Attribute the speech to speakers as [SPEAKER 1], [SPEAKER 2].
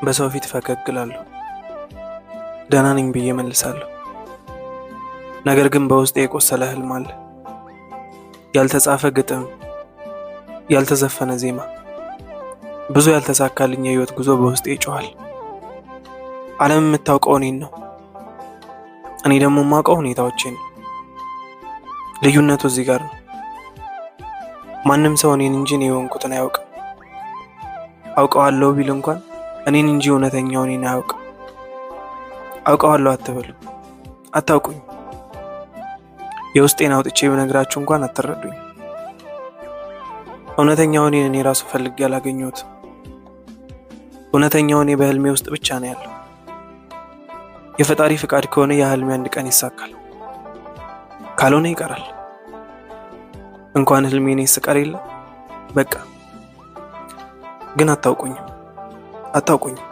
[SPEAKER 1] በሰው ፊት ፈገግ እላለሁ፣ ደህና ነኝ ብዬ እመልሳለሁ። ነገር ግን በውስጤ የቆሰለ ህልም አለ። ያልተጻፈ ግጥም፣ ያልተዘፈነ ዜማ፣ ብዙ ያልተሳካልኝ የህይወት ጉዞ በውስጤ ይጮኻል። ዓለም የምታውቀው እኔን ነው። እኔ ደግሞ የማውቀው ሁኔታዎቼን ነው። ልዩነቱ እዚህ ጋር ነው። ማንም ሰው እኔን እንጂ እኔ የሆንኩትን አያውቅም። አውቀዋለሁ ቢል እንኳን እኔን እንጂ እውነተኛው እኔን አያውቅም። አውቀዋለሁ አትበሉ፣ አታውቁኝ። የውስጤን አውጥቼ ብነግራችሁ እንኳን አትረዱኝ። እውነተኛው እኔን እኔ ራሱ ፈልጌ ያላገኘሁት። እውነተኛው እኔ በህልሜ ውስጥ ብቻ ነው ያለው። የፈጣሪ ፍቃድ ከሆነ ያ ህልሜ አንድ ቀን ይሳካል፣ ካልሆነ ይቀራል። እንኳን ህልሜ እኔ ስቀር የለ በቃ። ግን አታውቁኝም፣ አታውቁኝም።